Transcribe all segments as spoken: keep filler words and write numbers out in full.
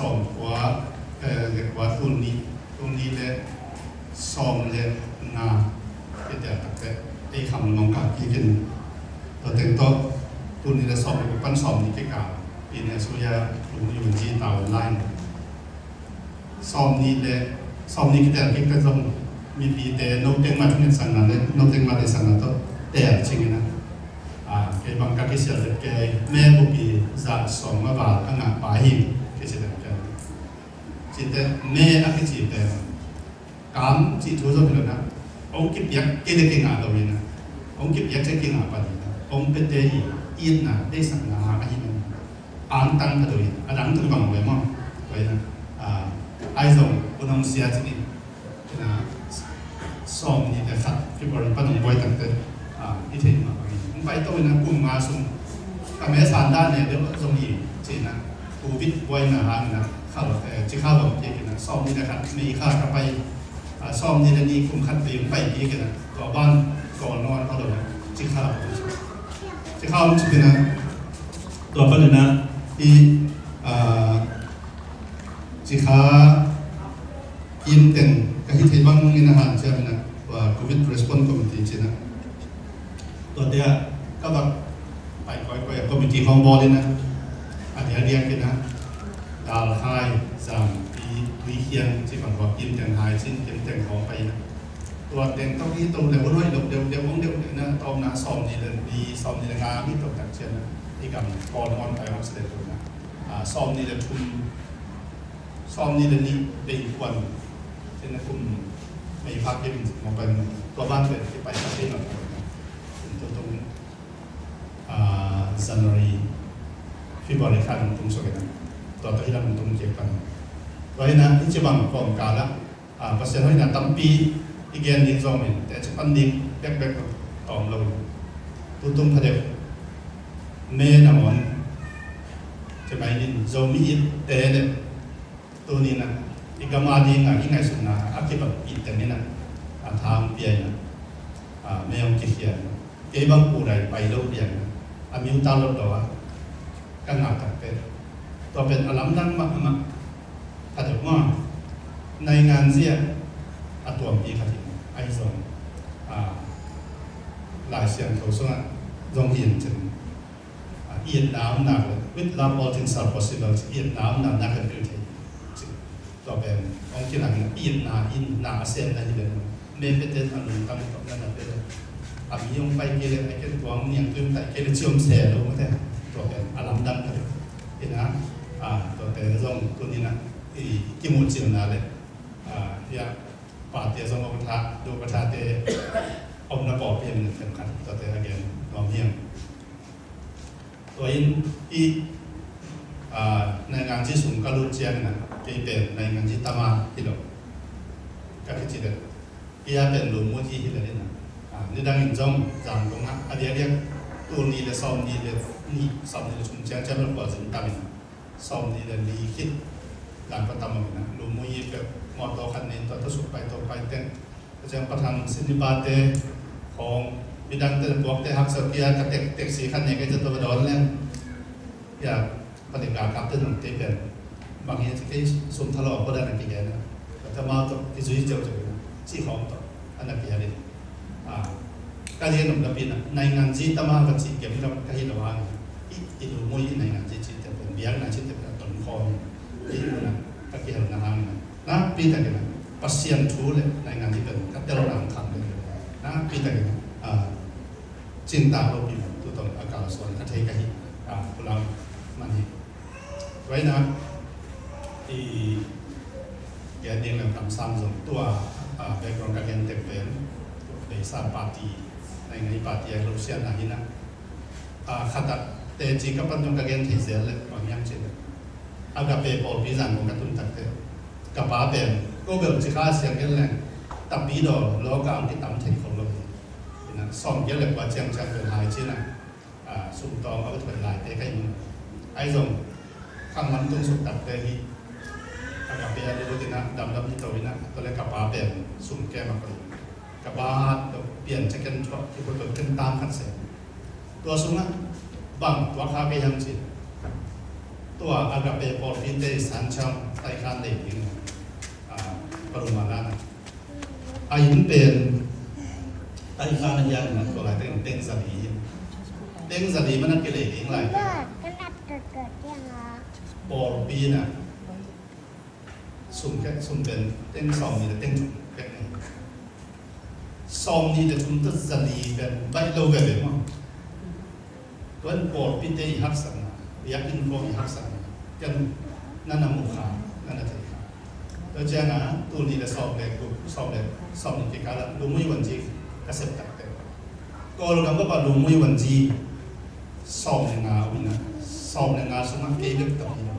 Sawm kua, eh, le kua, tul nih, tul nih le sawm le nga, kei tel tak teh ei kham lawng kah kik in. Tua teng tawh tul nih le sawm le kua pan sawm nih kikal, pi ne suya lung yu ji tau line. Sawm nih le sawm nih kitel kik teh zong mipite no teng mah thunget sakna le no teng mah deihsakna tawh tel cing in a. Ah, kei bang ka kisial dek kei, me bupi za sawm a val a ngah pa hi, kisial dek kei. Cite me a kici pen kam cih thu zong hi lo na, hong kipiak kei le kei ngah lo hi na, hong kipiak kei kei ngah pan hi na, hong pete hi, itna deihsakna a hi na. Angtang ka lo hi, a dang tuk bang lo hi maw. Lo hi na, ah, ai zong kun hong sia cih ni. Ina, sawm nih le khat February pan hong buai tak teh, ah, i theih mah bangin hong pai to ina, kum nga sung ka me san dan ne deuh zong hi ci ina, covid buaina hang ina, khal, eh, Cikha bang kik ina, sawm nih le khat May kha ka pai, ah, sawm nih le nih kum khat vei hong pai kik ina, tua ban Kawl nawn ka lo ina, Cikha bang ci. Cikha bang ci ina, tua pan ina i, ah, Cikha kim teng ka hih theih bangin a hanciam ina, tua covid response committee ci ina. Tuate ah ka vak pai kawikawi a committee khawng bawl ina, a diakdiak ina, Dalhai, Zampi, Tuikhiang ci bang khawng kim teng hai cin kim teng khawng pai ina. Tua teng tawh hi to le hun hoih lo deuhdeuh, hong deuhdeuh ina, tawmna sawm nih le nih, sawm nih le nga mi to tak ciang ina, i gam Kawl nawn pai hong si le to ina. Ah, sawm nih le thum, sawm nih le nih bei kuan, cin a kum May kha kim in zik mawk pai, tua ban pen kipai kha thei nawn lo. Tua tung, ah, January, February kha nung tung suak in a, tua tua hi lam tung kik pan. Tua hi na, i ci bang kawmkal ah, ah, Pasian hoihna tampi i gen ding zong in, teci pan ding bekbek tawm lo. Tutung phadeuh me nangawn, ci mai nin, Zomi it te le, tuni na, i gam a ding a, i ngaihsutna a kibang it teng in a, a thang pia in a, a, me hong kikhia in a. Kei bang pu dai pai lo piang a, a miu ta lo lo a, ka ngah tak pen. Tua pen a lamdang mahmah. Khat deuh maw, naingan zia a tuampi khat hi, ahi zong, a, Lai Siangtho sungah zong hi in cin. A, itna om nak le, with love all things are possible, itna om nak na kan pil thei. Tua pen, ong kilang itna in na a sem na hi le. Me peten a lungtang tawh na na pe lo. A mi hong pai kei le, a ken tuang niang tuim tai kei le ciom se lo mate. Tua pen a lamdang ka le. Ina, a, tua pen zong tuni na, i kimu cil na le. A, ya, pa tia zong om tha, do ka tha te, om na pawh pian na khen khat, tua te again, nuam hiam. Tua in i, a, nainganzi sung ka lut ciangin a, kei pen nainganzi tama hi lo. Ka kici det. Kei a pen lumuzi hi lo in a. A, nidang in zong zang kong a, a diakdiak tul nih le sawm nih le nih, sawm nih le sung ciang ciang lo kua zin tam in a. Sawm nih le nih khit zang kua tam in a. Lumuzi pek mawtaw khat nin tua tua suk pai tua pai teng. Ka ciang pathang sinipate khawng midangte le puakte haksat kia ka tek, teksi khat ne kei ca tawh ka dawn leng. Kia pate ka kapte nong te pen bang hi a ci kei sum thalo a kodan a kigen a. Ka ta mau tawh kizui ceuceu na ci khawng tawh a na kia ding. A, ka lian nong na pi na nainganzi tama ka ci kem ka hi lo a. I, i lu mui i nainganzi ci te pen biang na ci te pen a ton khawng. I lu na ka kihel na hang na. Nakpi takin a, Pasian thu le nainganzi pen ka tel nang khang le. Nakpi takin a, a, cintak lo pi tu tong a kal suan ka thei ka hi, a, kulang man hi. Tua in a, i, gen ding le kamsang zong tua, a, background ka gen tek pen, beisa party, nainganzi party a lo sian na hi na. A, khat ah teci ka pan zong ka gen thei zel le, bang hiam cih le. Agape pawlpi zan kong ka tun takte. Ka pa pen, ko bel Cikha siang gen leng, tapi daw, lo ka ang kitam thei khol lo. Ina, sawm giat le kua ciang ciang bel hai cina. A, sum tawng a va thuai lai te ka hi mun. Ai zong, khang lam tung suk takte hi. Agape a lut ina, damdam hi to ina, tua le ka pa pen, sum kem a koi. Ka pa hat pian ca ken thuah, ki put ken tam khat se. Tua sungah bang tuak kha kei hiam cih. Tua Agape pawlpite i san chang taikhan lei ding. Ah, palum a lana. A inn pen taikhan a hian na tua lai teng teng zali. Teng zali mana kilei ding lai teng. Pawlpi na. Sum khe, sum pen teng sawm ni le teng thum khe. Sawm ni le thum ta zali pen baih lo veve maw. Tuan pawlpite i haksatna, biakinn khawng i haksatna, ken na na mu kha, na na thei kha. Tua cianga, tul ni le sawm le guk, sawm le, sawm ni kikala, Lungmui Wanzi ka sep takte. Kawlgam bapa Lungmui Wanzi, sawm le nga um ina, sawm le nga sungah kei bek tak hi lo.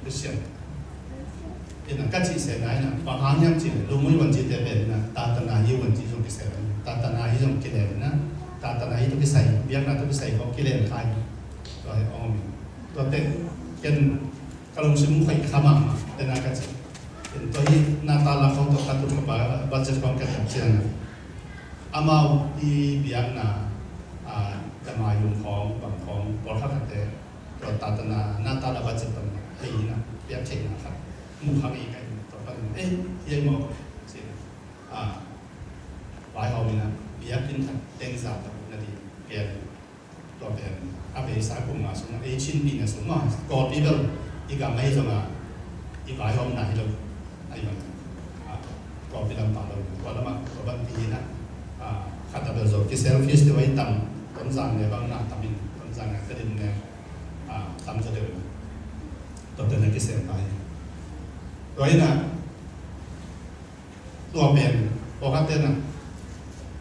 Christian. Ina ka cih se na ina, bang hang hiam cih le, Lungmui Wanzi te pen ina, tatana hi Wanzi zong kisel ina, tatana hi zong kilel ina, tatana hi tu kisai, biakna tu kisai kong kilel khai. Tua hi ong ina. Tua te, ken ka lungsim khoi kha mahmah, te na ka cih. Ken tua hi na ta la khong tua ka tu ka ba, budget khong ka tak ciang. Amau i biakna, a, damai lum khong, bang khong, pawlkhat khatte, tua tatana, na ta la budget bang, hei na, biak theihna khat. Mu kha ngei ka ina, tua pan, eh, hiai maw, cih. A, vaihawm ina, biakinn khat teng za tak na di, ken. Tua pen a beisa kum nga sungah ei Chinpi na sungah Kawlpi bel i gam ahi zongah i vaihawmna hi lo ahi bang. A, Kawlpi lam pah lo tua lamah tua bang ti hi na. A, khat a bel zo kisel fees te wai tam Tonzang le bang na tam in Tonzang na ka din ne. A, tam za deuh in tua pen a kisel ta hi. Tua hi na Tua pen pawlkhat te na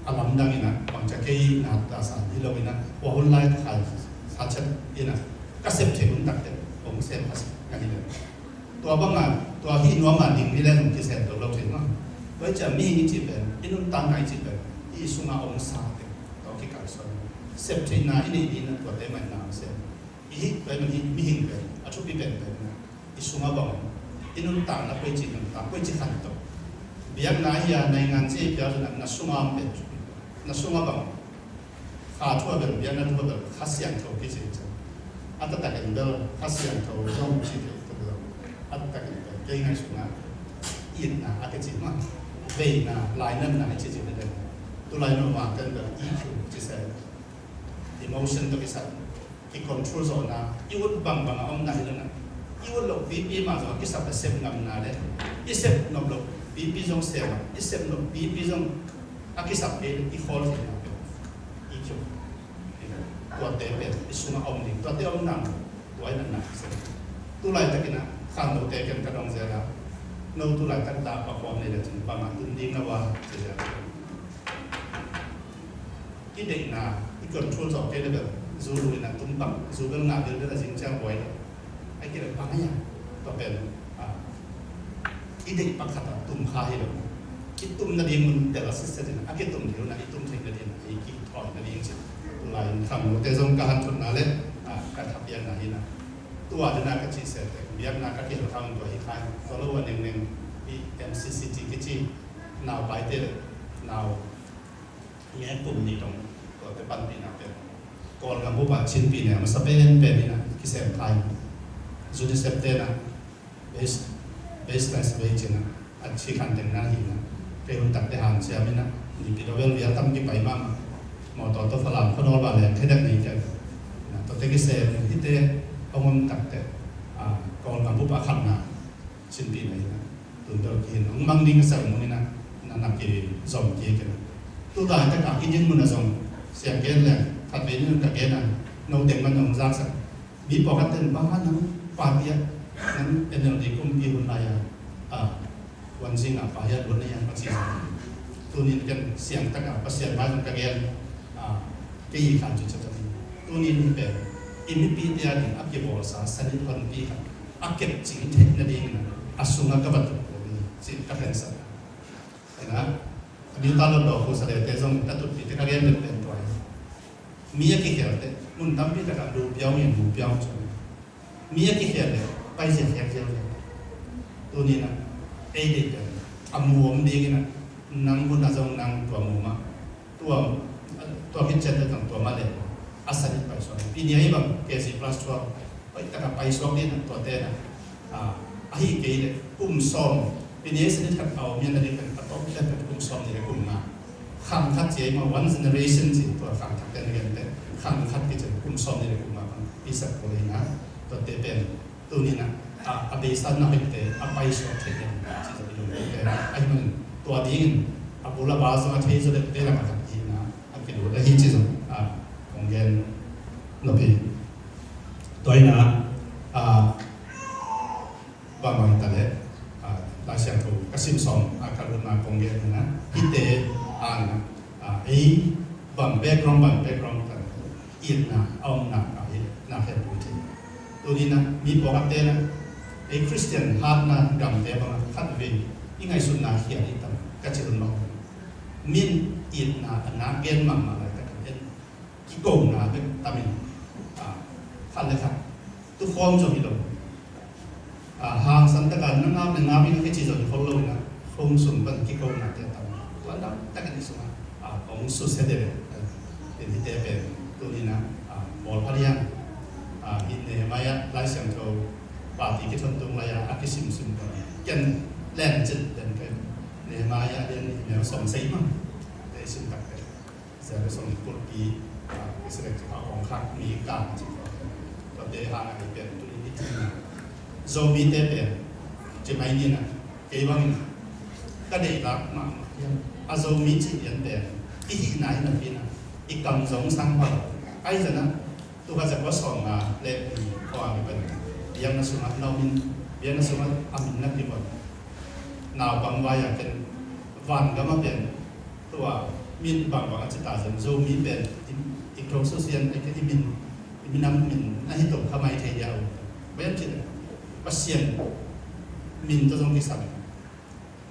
a lamdang ina bangcia kei na ta san hi lo ina, tua hun lai khai kha chet ina ka sep thei hun takte hong sep kha sek ka hi lo. Tua banga tua hi nuama ding ni le hong kisep lo lo thei ma. Tua cia mihing i cih pen, i nuntakna i cih pen, i sunga hong sa te tua kikal suan. Sep theihna i neih ni na tuate mai na hong sep. I hih tua i man hi mihing pen a thupi pen pen na i sungah bang i nuntakna koici nuntak koici khanto. Biakna hi a naingan ci i piak na sungah om pen na sungah bang kha thu a bel biakna thu a bel Kha Siangtho kici ciang a taktak in bel Kha Siangtho zong ci thei tuk lo. A taktak in bel kei ngai sungah itna a kici mah veina lainatna a kici ci thei. Tulai no mah ken bel E Q ci se emotion to kisai. Kicontrol zawhna, i ut bangbang a omna hi lo na. I ut loh pipi mah zong a kisap a sep ngamna le i sep nop loh pipi zong sep a, i sep nop pipi zong a kisap kei le i khawl theihna pen i kiuk. Tuate pen i sungah om ding, tuate om nang, tua i natna kisep. Tulaitak in a khangnote ken ka dong zel a, no tulaitak dah pakhuam nei le cin bang a tun ding na ua ci zel. I deihna i control zawh kei le bel zu lu in a tum bang, zu bel ngah bel bel a zing ciang buai lo. A kileh bang a hiam tua pen, a, i deih pak khat a tum kha hi lo. I tum nading mun tel a sitset in a kitum deuh na i tum theih nading a i kithawi nading cin. Tulai in khangnote zong ka hanthotna le, a, ka thapiakna hi na. Tua dena ka cih se te biakna ka kihel kha un tua hi khai. Tua lo a nengneng i M C C T kici nau paite le nau nge kum nih dong tuate panpihna pen Kawlgam bup ah Chinpi ne a masa penpen in a kisem kha in UNICEF te na base, base test vei cin a a ci khan teng na hi na kei hun takte hanciam in a nipi lo vel vial tam kipai mahmah mawtaw tawh Falam khuanawl bah leng thei dek nei cian na tuate kisem hite hong om takte a Kawlgam bup a khatna Chinpi na hi na. Tun bel kihin hong mang ding ka sak mun in a, na na kizom kik in a. Tu laitak a i dinmun a zong siang gen leng khatvei nin ka gen a, no teng man hong zaksak. Mi pawlkhat ten bang hang nang party ah nang N L D kumpi hun lai a, a, Wanzi ngah pa hian hun na hian Pasian. Tunin ken siang tak a Pasian mai zong ka gen, a, kei i khan cu cakap ni. Tunin pen i mipite a ding a kibawlsa sanit honpi khat a kep cing theih nadingin a sungah ka va tuk ko ni cih ka khensak. Ena, a New Talon Law Crusade te zong ka tutpite ka gen pen pen tua hi. Mi a kikhel te mun tampi takah lu piau in lu piau cu. Mi a kikhel le paizia khiak ziau le. Tunin a ei deih pen a mu om dingin a nang hun a zong nang tua mu mah. Tua, tua khit cian le tang tua mah le a san in paisuak. Pi nia i bang K G plus twelve. Hoih taka paisuak ding a tuate na, ah, ahi kei leh kum sawm, Piniasin khat a om hian a ding pen a tawp pen kum sawm nih le kum nga. Khang khat ci ei maw, one generation ci, tua khang khat ten a gen pen khang khat kici, kum sawm nih le kum nga pan i sak ko le na, tuate pen tuni na, ah, a beisa na hoihte a paisuak thei hian ci zo i lo te ahi manin tua dingin a bul a bal zong a thei zo le te lak a khat hi na, a kilut ahi ci zo, ah, kong gen nop hi. Tua hi na, ah, bang bang ta le, ah, Lai Siangtho ka sim sawm, ah, ka lutna kong gen hi na, hihte, ah, ah, ei bang background, bang background ta itna a omna ka hi na, khempeuh i thei. Tuni na mi pawlkhatte na ei Khristian hatna gamte bang khat vei i ngaihsutna khial i tam ka ci hun mah. Min itna a nak gen mahmah laitak in en kikona bek tamin, ah, khat le khat tukhawm zong hi lo. Ah, hangsan taka na ngam le ngam in a kici zong hi khol lo in a, phone sung pan kikonate a tam. Tua lam takin i sungah, ah, kong susia deuh. Tin hihte pen tuni na, ah, bawl pha liang. Ah, hi Nehemiah Lai Siangtho party kithon tung lai-a a kisimsim pan ken len cit den ken Nehemiah lian nih neu sawm sei mah te sim tak pen. Jerusalem kulhpi, ah, Israel ci kha kong khak mi kang ci kha. Tuate hang a i pen tuni i cihna Zomite pen ci mai ni na, kei bangin ka deih lak mahmah hiam? A Zomi cih lian pen i hihna hi napi na i kam zong sang pha lo. Ahi zan a tu kha za kua sawm nga le ni khaw a mi pen biakna sungah na om in, biakna sungah a min na kivuan. Naupang vai a ken van gam a pen tua min bangbang a ci ta zen, Zomi pen i, i close sian a ken i min, i minam min a hi to kha mai thei dia u. Bang hiam cih leh Pasian min tawh zong kisam.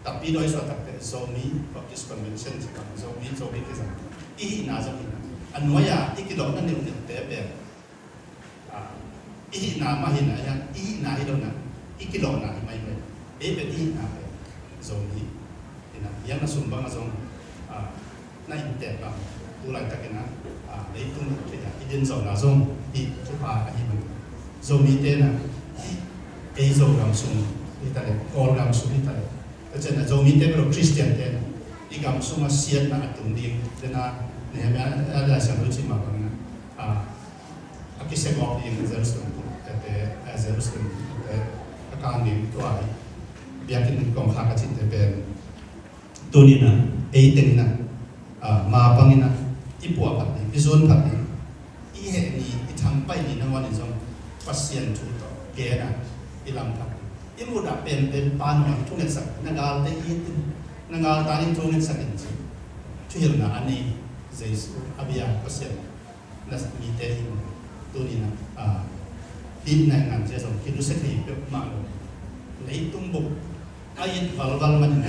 Tapi dawi suah takte Zomi Baptist Convention ci bang Zomi, Zomi kisam. I hihna zong hihna. A nuai-a i kidawhna neuh neuhte pen Ah, i hihna mah hi na, i hihna hi lo na, i kilawhna hi mai mai. Ei pen i hihna pen Zomi hi na, biakna sung bang a zong, ah, na inntek bang tu laitakin a, ah, leitung thei a i din zawhna zong i thupha ahi mai. Zomite na, ei Zogam sung hi ta le, Kawlgam sung hi ta le, ka cian a Zomite bel lo Khristiante na i gam sungah siatna a tung ding dena Nehemiah a Lai Siangtho cih mah bangin a, ah, a kisia gawp ding Jerusalem te, eh, Jerusalem te a kang ding tua hi. Biakinn kong khak a cihte pen tuni na ei teng in a, ah, ma bangin a i puah phat ding, i zun phat ding, i heh ni, i thangpai ni nangawn in zong Pasian thu tawh gen a i lam phat ding. I mudah penpen pa nungah thungetsak, na galte it in, na galtan in thungetsak in ci. Thuhilhna a nei Jesu a bia Pasian na mite hi tuni na, ah, hih naingan cia zong kinusia thei peuhmah lo. Leitung buk a it valval manin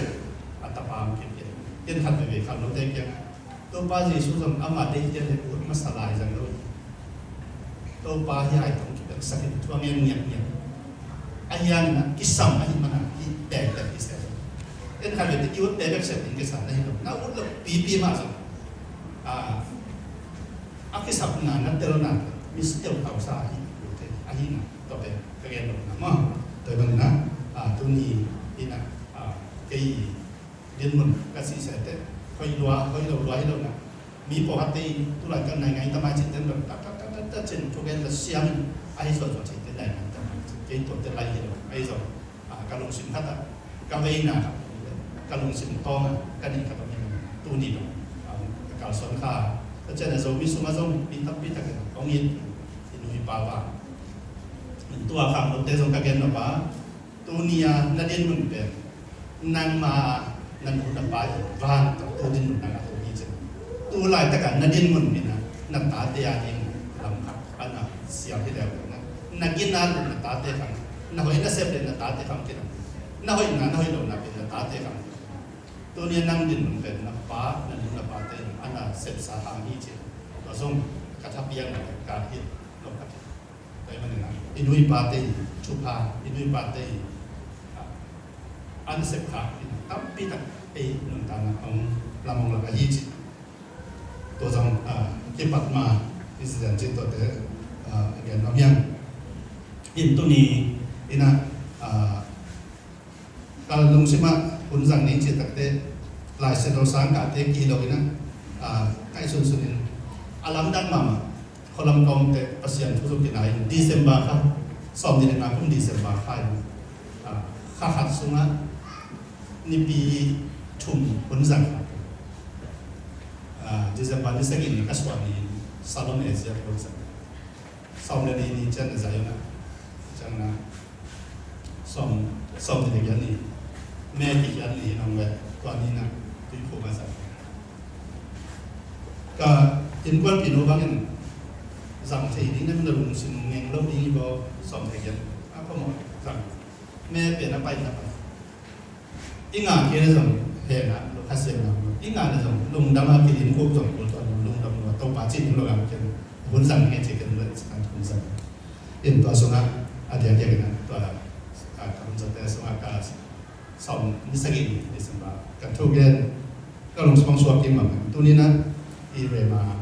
a tapa hong kipia. Ken khat veve khangnote kiangah Topa Jesu zong ama deih cia le ut masa lai zang lo hi. Topa hi ai tong kibeksak in thu a ngen ngiatngiat. A hiangin a kisam ahi mana hi tektek hi sia zong. Ken khat veve i ut te beksak in kisam na hi lo. Na ut lo pipi mah zong. Ah, a kisapna na telna mi si teuh tausa ahi, ahina tua pen ka gen lo na maw. Tua hi bangin a, ah, tuni hi na, ah, kei dinmun ka sihseh teh hoih lua, hoih lo lua hi lo na. Mi pawlkhatte in tulai kan nai ngai ta mai cin den lo, tak tak tak tak tak cin thugen la siam in ahi zual zual cin den nai ngai ta mai cin kei tuate lai hi lo, ahi zong. Ah, ka lungsim khat ah ka veina khat, ka lungsim tawng ah ka neih khat om hi. Tuni dong, ah, ka kalsuan kha, ka cian a Zomi sungah zong mi tampi takin hong it, i nu i pa va. Tua khangnote zong ka gen nop a, tuni a na dinmun pen nangma na nu na pa i van tawh tu dinmun nang a tu hi cin. Tu laitak a na dinmun pen a na tate a ding lam khat a na siam hi leu na, na gina leh na tate khang, na hoih na sep leh na tate khang kinang, na hoihna na hoih lohna pen na tate khang. Tuni a nang dinmun pen na pa, na nu na pate in a na sepsa hang hi ci. Tua zong ka thapiakna ka hi lo ka ti. Tua hi manin a, i nu i pate in thupha, i nu i pate in, ah, a na sep kha in tampi tak ei nuntakna hong lam hong lak ahi ci. Tua zong, ah, kipat ma i ci dan cin tuate, ah, a gen nuam hiam. In tuni in ah, ah, ka lungsim ah hun zang ning cih takteh Lai Siangtho sang kate kilo in ah, ah, kaih sunsun in a lamdang mahmah. Khualam kawmte Pasian thu zong kinai in December kha, sawmnih le nga kum December kha in, ah, kha khat sungah nipi thum hun zang kha. Ah, December ni sagih ni ka suah ni in Salon Asia hun zang. Sawm le li ni ciang na zai uh na. Ciang na. Sawm, sawm ni le giat ni. May kikhiat ni in hong ve. Tua ni na. Tuiphum a zang. Ka innkuanpih nu bangin zang thei ding na lungsim ngeng lo ding hi baw sawm le giat. A khuamawh zang. May pen a pai na pai. I ngah kei le zong hehna, Kha Siangtho. I ngah le zong lungdam a kidim kuk zong kul tuan lungdam lua Topa cih ding lo a kei. Hun zang nge cih ken lo i cih kan hun zang. In tua sungah a diakdiak in ah tua, ah, ka hun zate sungah ka sawm ni sagih ni December kan thu gen ka lungsim suak kik mahmah. Tuni in ah i Rema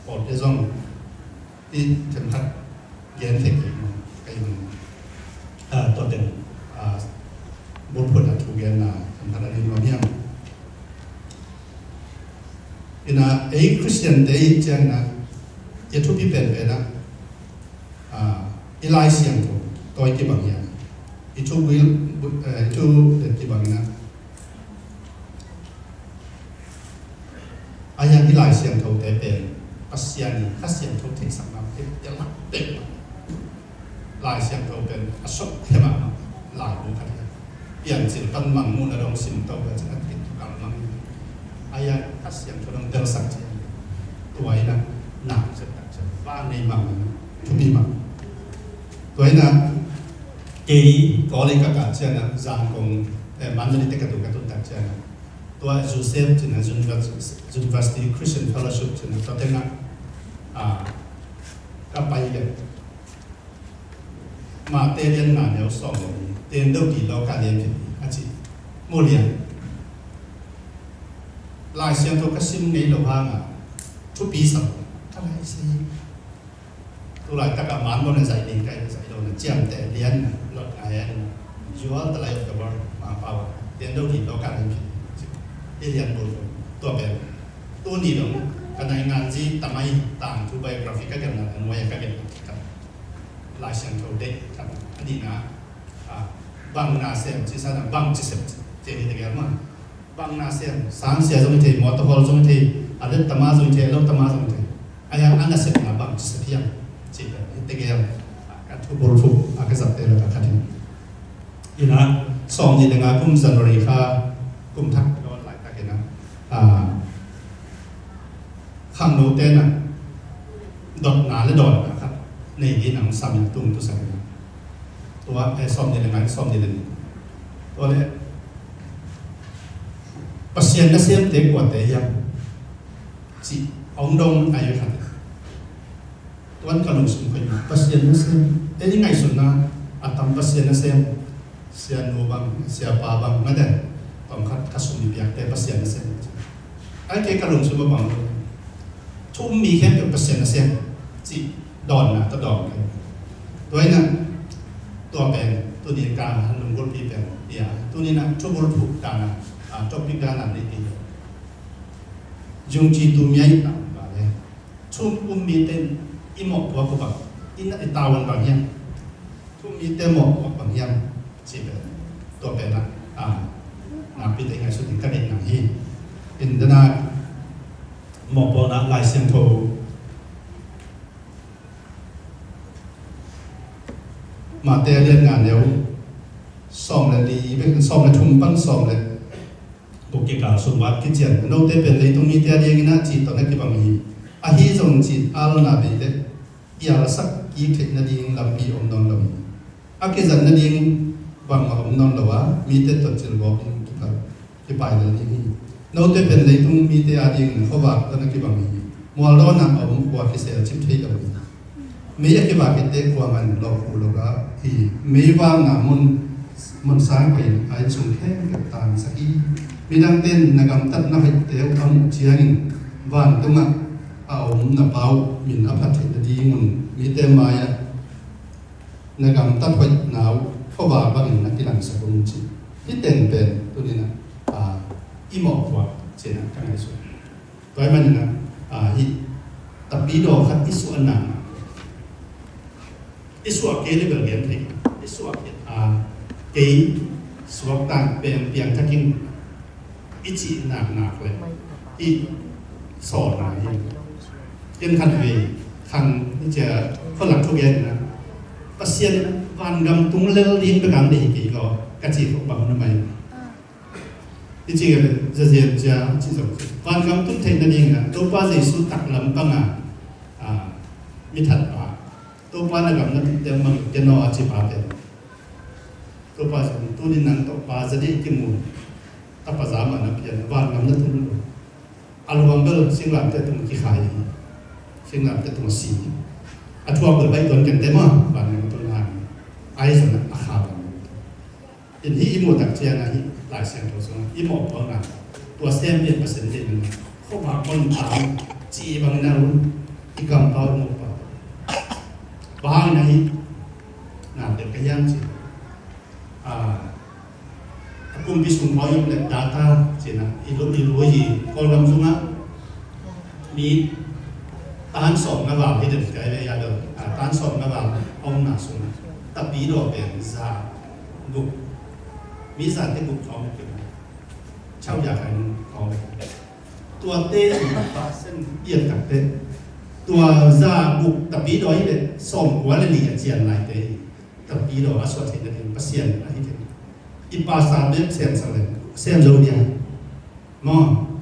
pawlte zong i themkhat gen thei kei maw, ka i man. Ah, tua teng, ah, bulphuhna thu genna themkhat a ding nuam hiam? In ah, ei Khristiante i ciangin ah i thupi penpen ah, ah, i Lai Siangtho tua i kibang hiam? I thu buil, bu-, eh, i thu den kibang in ah, a hiang i Lai Siangthote pen Pasian in Kha Siangtho theihsakna pen tel hak pek mah. Lai Siangtho pen a sop thei mahmah laibu khat hi. Piancil pan Mangmuhna dong sim to ka cin a thei kal mang hi. A hiang Kha Siangtho dong telsak ciang tua in ah nak ciat tak ciat va nei mang in ah thupi mah. Tua in ah kei college ka kah ciang ah Zangkong, eh, Mandalay te ka tu ka tun tak ciang ah tua Joseph cih na University, University Christian Fellowship cih na tua teng ah, ah, ka pai leh Matthai lian nga neu sawm le li, Teng deuh dih law ka lian khit hi, a ci. Mu lian. Lai Siangtho ka sim ngei lo hang a thupi sa lo ka lai sei. Tu laitak a man bawm na zaih ding ka hi, zaih lo na ciamteh lian na lot ngai a, you are the light of the world, Mangpau a. Teng deuh dih law ka lian khit hi, ci. I lian bul tua pen tuni dong ka naingan zi tamai tangthu biography ka genna, a nuai a ka genna. Lai Siangtho deih khat a nihna, ah, bang nasem ci sa na bang ci sep ci hi tegel maw. Bang nasem, sang sia zong hi thei, mawtaw hawl zong hi thei, a let tama zong hi thei, a lo tama zong hi thei. A hiang a nasepna bang ci sep hiam ci hi tegel. Ah, ka thu bulphuh a ka zatte lakah khat hi. In ah, sawmnih le nga kum January kha kum thak ka dawn laitak in ah, ah, khangnote in ah dotna le dawnna khat nei ding in ah sam in tung tu sak in ah. Tua, eh, sawmnih le nga, sawmnih le nih. Tua leh Pasian nasemte kuate hiam cih hong dong a hi khat. Tuan ka lungsim khoi mah, Pasian nasem. Ei i ngaihsutna a tam Pasian nasem. Sianu bang, siapa bang, mate. Tawmkhat ka sum i piakte Pasian nasem. Ai kei ka lungsim a bang lo. Thu um mi khempeuh Pasian nasem. Cih dawnna tawh dawng kei. Tua in ah, tua pen, tuni ka lunggulhpi pen. Ia, tuni in ah, thu bulphuh dan a, ah, topic dan a nei ti. Yung ci tu mi ai tam ba le. Thu um mite in i mawhpuak uh bang, i na i tavuan bang hiam? Thu um mite mawhpuak bang hiam? Ci pen, tua pen ah, ah, nakpi te ngaihsut ding ka deih nang hi. In dena mawhpuakna Lai Siangtho Matthai lian nga neu sawm le li, sawm le thum pan sawm le guk kikal sung vat kician. Note pen leitung mite a dingin a cih tawh na kibang hi. Ahi zongin cih alna bei le i alsak kik theih nading lampi om nawn lo hi. A kizat nading bangmah om nawn lo a, mite tawh cilvawk ding kipai, kipai lel ding hi. Note pen leitung mite a dingin khuavak tawh na kibang hi. Mualdawnah a om khua kisel cip thei lo hi. Mei a kivak khitte khua ngan lawhkhuh lo hi. Meivakna mun, mun sang koihin a innsung khempeuh tangsak hi. Midangte in na gamtatna hoihte uh a muh ciangin vantungah a om na Pa uh min a phat theih nadingun mite mai-ah Na gamtat hoihna uh khuavak bangin na kilangsak un ci. Hih teng pen tuni-in ah, ah, i mawhpuak cihna ka ngaihsut. Tua ahih manin ah, ah, hih tapidaw khat i suah nak, i suah kei le bel gen thei, i suah kei, ah, kei suak tang pen piangthak ing i cih nak nak le i sawlna hi. Ken khatvei khang i cia khualak thugen na, Pasian in vangam tung lel ding bek ang deih kei ko ka ci khop bang na mai. I ci kei le zazian cia ci zong vangam tung theih nading a Topa Jesu taklam panga, ah, mi that pa, Topa na gam na tung teng mang ken aw a ci pa pen Topa Jesu tuni nang tawh pa za dih kimu. Tapa za mah na pian vangam na tung lo. A luang bel singlamteh tung kikhai hi. Singlamteh tung si. A thuak bel bai tuan kente mah vangam tung hang. Ai zong a kha vangam tung. In hih i muh tak ciang a hih Lai Siangtho sungah i mawhpuakna tua sem pian Pasian deih na khuavak bang tam ci bangin a run i kampau i mawhpuak. Bang hangin a hih na dek ka hiam ci. Ah, a kumpi sung khawng i om le data cihna i lu i lu hi Kawlgam sungah mi tan sawm nga val hi den kai ve ya lo. Ah, tan sawm nga val a omna sungah tapidaw pen za guk, mi za te guk khawng hi kei. Chau ya kai nung khawng hi. Tuate in percent pian takte tua za guk tapidaw hi le sawm kua le nih a cian laite hi. Tapidaw a suah theihna ding Pasian ahi kei. I pastor bek sem sak le sem zo dia. Maw,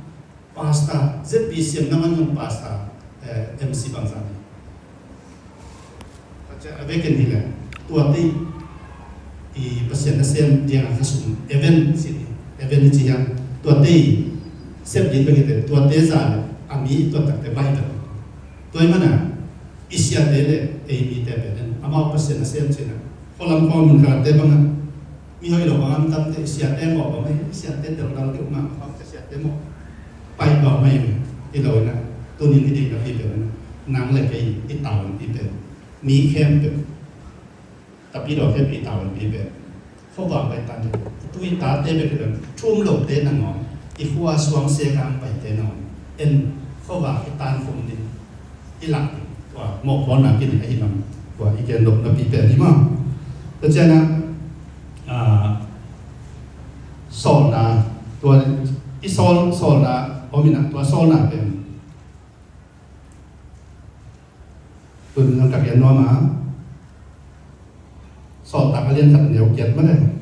pastor Z B siam na man zong pastor, eh, M C bangzah ni. A vekin hi le tuate i Pasian na sem dia a khasum event si ni. Event ni ci hiam tuate i sep din bek hi te tuate za le a mi tuat takte bai tak. Tua ahih mana i siate le ei mite pen amau Pasian a sem cihna khualam khua mun khatte bangah mi hoih lo bang a om tamte i siate mawh bang hi, i siate tel dal deuh mah khua te siate mawh pai bang hi. Hi lo inah tunin i dikna pi pen nang le kei i taunpi pen mi khempeuh tapidaw khempeuh i taunpi pen khuavak bai tan deuh. I tu i tate bek hi lo, thu um lote nangawn, i khua suang sia kang paite nangawn en khuavak i tan khum ding i lak ding. Tua mawhpuakna kiding ahi lam tua i gen dok napi pen hi maw? Tua ciangin ah, ah, sawlna, tua i sawl, sawlna om inah tua sawlna pen tun nang ka gen nuam a Sawltak a lian khat a neu kiat mah le.